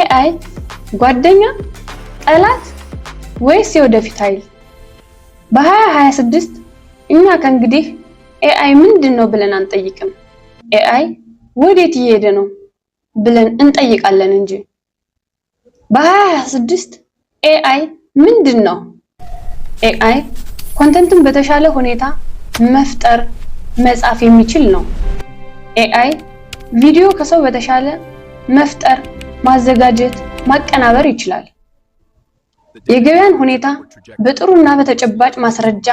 AI ጓደኛ፣ ጠላት ወይስ የወደፊት ኃይል? በ2026 እኛ ከእንግዲህ AI ምንድን ነው ብለን አንጠይቅም። AI ወዴት እየሄደ ነው ብለን እንጠይቃለን እንጂ። በ2026 AI ምንድን ነው? AI content ን በተሻለ ሁኔታ መፍጠር፣ መጻፍ የሚችል ነው። AI ቪዲዮ ከሰው በተሻለ መፍጠር፣ ማዘጋጀት፣ ማቀናበር ይችላል። የገበያን ሁኔታ በጥሩና በተጨባጭ ማስረጃ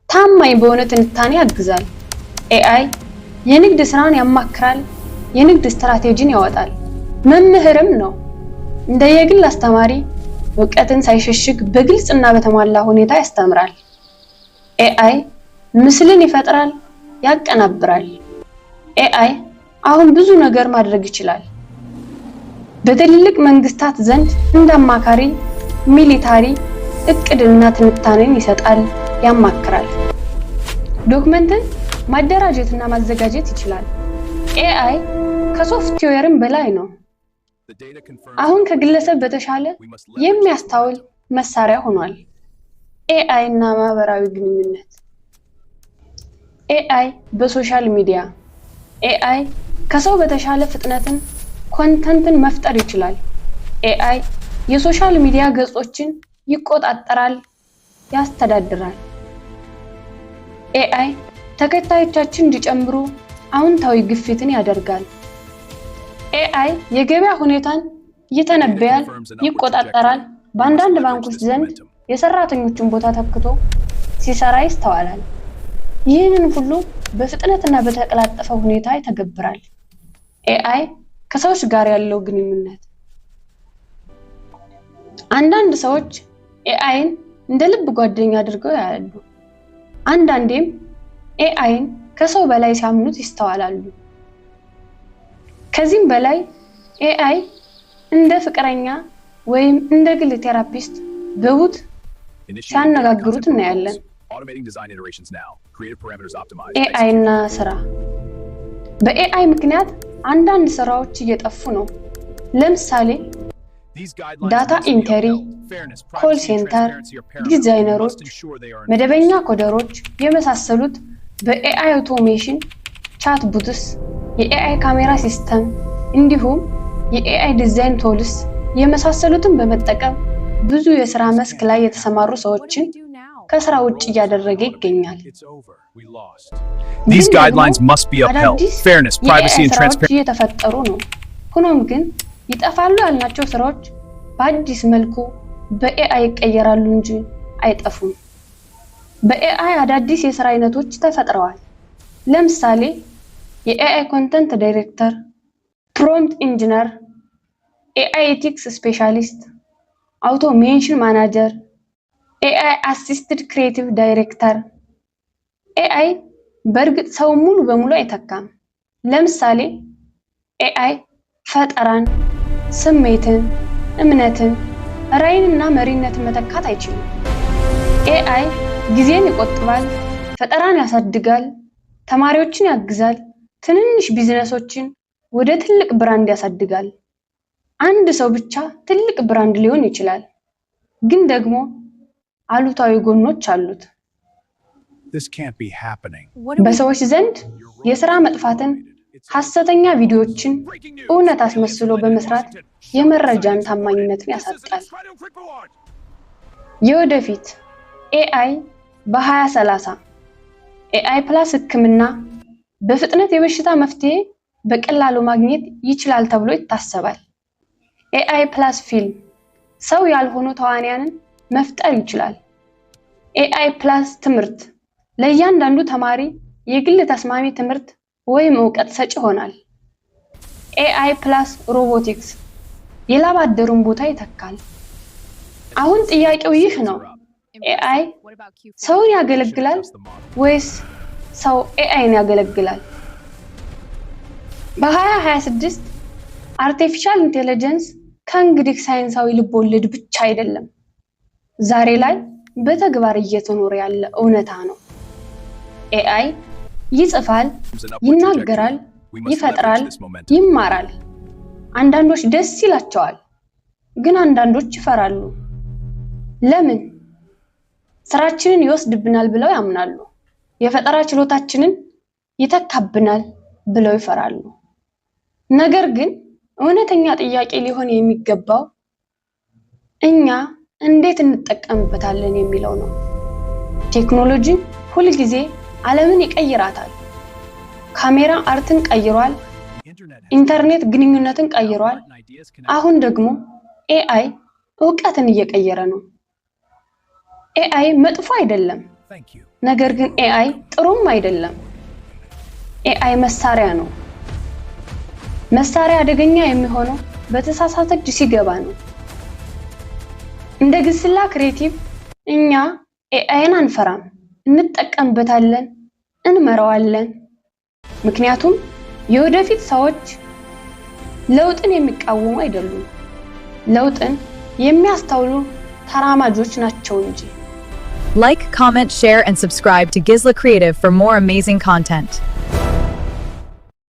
ታማኝ በሆነ ትንታኔ ያግዛል። AI የንግድ ስራን ያማክራል፣ የንግድ ስትራቴጂን ያወጣል። መምህርም ነው። እንደ የግል አስተማሪ እውቀትን ሳይሸሽግ በግልጽና በተሟላ ሁኔታ ያስተምራል። AI ምስልን ይፈጥራል፣ ያቀናብራል። AI አሁን ብዙ ነገር ማድረግ ይችላል። በትልልቅ መንግስታት ዘንድ እንደ አማካሪ military እቅድና ትንታኔን ይሰጣል፣ ያማክራል። Document ን ማደራጀትና ማዘጋጀት ይችላል። AI ከሶፍትዌርም በላይ ነው። አሁን ከግለሰብ በተሻለ የሚያስተውል መሳሪያ ሆኗል። AI እና ማህበራዊ ግንኙነት። AI በ social media። AI ከሰው በተሻለ ፍጥነትን content ን መፍጠር ይችላል። AI የ social media ገጾችን ይቆጣጠራል፣ ያስተዳድራል። AI ተከታዮቻችን እንዲጨምሩ አዎንታዊ ግፊትን ያደርጋል። AI የገበያ ሁኔታን ይተነብያል፣ ይቆጣጠራል። በአንዳንድ ባንኮች ዘንድ የሰራተኞችን ቦታ ተክቶ ሲሰራ ይስተዋላል። ይህንን ሁሉ በፍጥነትና በተቀላጠፈ ሁኔታ ይተገብራል። AI ከሰዎች ጋር ያለው ግንኙነት። አንዳንድ ሰዎች AI ን እንደ ልብ ጓደኛ አድርገው ያያሉ። አንዳንዴም AI ን ከሰው በላይ ሲያምኑት ይስተዋላሉ። ከዚህም በላይ AI እንደ ፍቅረኛ ወይም እንደ ግል therapist በ bot ሲያነጋግሩት እናያለን። AI እና ስራ። በ AI ምክንያት አንዳንድ ስራዎች እየጠፉ ነው። ለምሳሌ data entry፣ call center፣ ዲዛይነሮች፣ መደበኛ coder ኦች የመሳሰሉት በ AI automation፣ chatbots፣ የ AI camera system እንዲሁም የ AI design tools የመሳሰሉትን በመጠቀም ብዙ የስራ መስክ ላይ የተሰማሩ ሰዎችን ከስራ ውጭ እያደረገ ይገኛል። These guidelines must be upheld. Fairness, privacy, and ስራዎች transparency. እየተፈጠሩ ነው። ሆኖም ግን ይጠፋሉ ያልናቸው ስራዎች በአዲስ መልኩ በ AI ይቀየራሉ እንጂ አይጠፉም። በ AI አዳዲስ የስራ አይነቶች ተፈጥረዋል። ለምሳሌ የ AI content director፣ prompt engineer፣ AI ethics specialist፣ automation manager፣ AI assisted creative director። AI በእርግጥ ሰው ሙሉ በሙሉ አይተካም። ለምሳሌ AI ፈጠራን፣ ስሜትን፣ እምነትን፣ ራዕይንና መሪነትን መተካት አይችልም። AI ጊዜን ይቆጥባል፣ ፈጠራን ያሳድጋል፣ ተማሪዎችን ያግዛል፣ ትንንሽ ቢዝነሶችን ወደ ትልቅ brand ያሳድጋል። አንድ ሰው ብቻ ትልቅ brand ሊሆን ይችላል፣ ግን ደግሞ አሉታዊ ጎኖች አሉት። This can't be happening. በሰዎች ዘንድ የስራ መጥፋትን፣ ሐሰተኛ ቪዲዮዎችን እውነት አስመስሎ በመስራት የመረጃን ታማኝነትን ያሳጣል። የወደፊት AI በ2030። AI plus ሕክምና። በፍጥነት የበሽታ መፍትሄ በቀላሉ ማግኘት ይችላል ተብሎ ይታሰባል። AI plus ፊልም። ሰው ያልሆኑ ተዋንያንን መፍጠር ይችላል። AI plus ትምህርት። ለእያንዳንዱ ተማሪ የግል ተስማሚ ትምህርት ወይም እውቀት ሰጪ ይሆናል። AI plus robotics የላብ አደሩን ቦታ ይተካል። አሁን ጥያቄው ይህ ነው። AI ሰውን ያገለግላል ወይስ ሰው AI ን ያገለግላል? በ2026 artificial intelligence ከእንግዲህ ሳይንሳዊ ልቦለድ ብቻ አይደለም። ዛሬ ላይ በተግባር እየተኖረ ያለ እውነታ ነው። AI ይጽፋል፣ ይናገራል፣ ይፈጥራል፣ ይማራል። አንዳንዶች ደስ ይላቸዋል፣ ግን አንዳንዶች ይፈራሉ። ለምን? ስራችንን ይወስድብናል ብለው ያምናሉ። የፈጠራ ችሎታችንን ይተካብናል ብለው ይፈራሉ። ነገር ግን እውነተኛ ጥያቄ ሊሆን የሚገባው እኛ እንዴት እንጠቀምበታለን የሚለው ነው። ቴክኖሎጂ ሁልጊዜ ዓለምን ይቀይራታል። ካሜራ art ን ቀይሯል። ኢንተርኔት ግንኙነትን ቀይሯል። አሁን ደግሞ AI እውቀትን እየቀየረ ነው። AI መጥፎ አይደለም፣ ነገር ግን AI ጥሩም አይደለም። AI መሳሪያ ነው። መሳሪያ አደገኛ የሚሆነው በተሳሳተ እጅ ሲገባ ነው። እንደ ግስላ Creative እኛ AI ን አንፈራም፣ እንጠቀምበታለን፣ እንመራዋለን። ምክንያቱም የወደፊት ሰዎች ለውጥን የሚቃወሙ አይደሉም፣ ለውጥን የሚያስተውሉ ተራማጆች ናቸው እንጂ። Like, comment, share, and subscribe to Gisla Creative for more amazing content.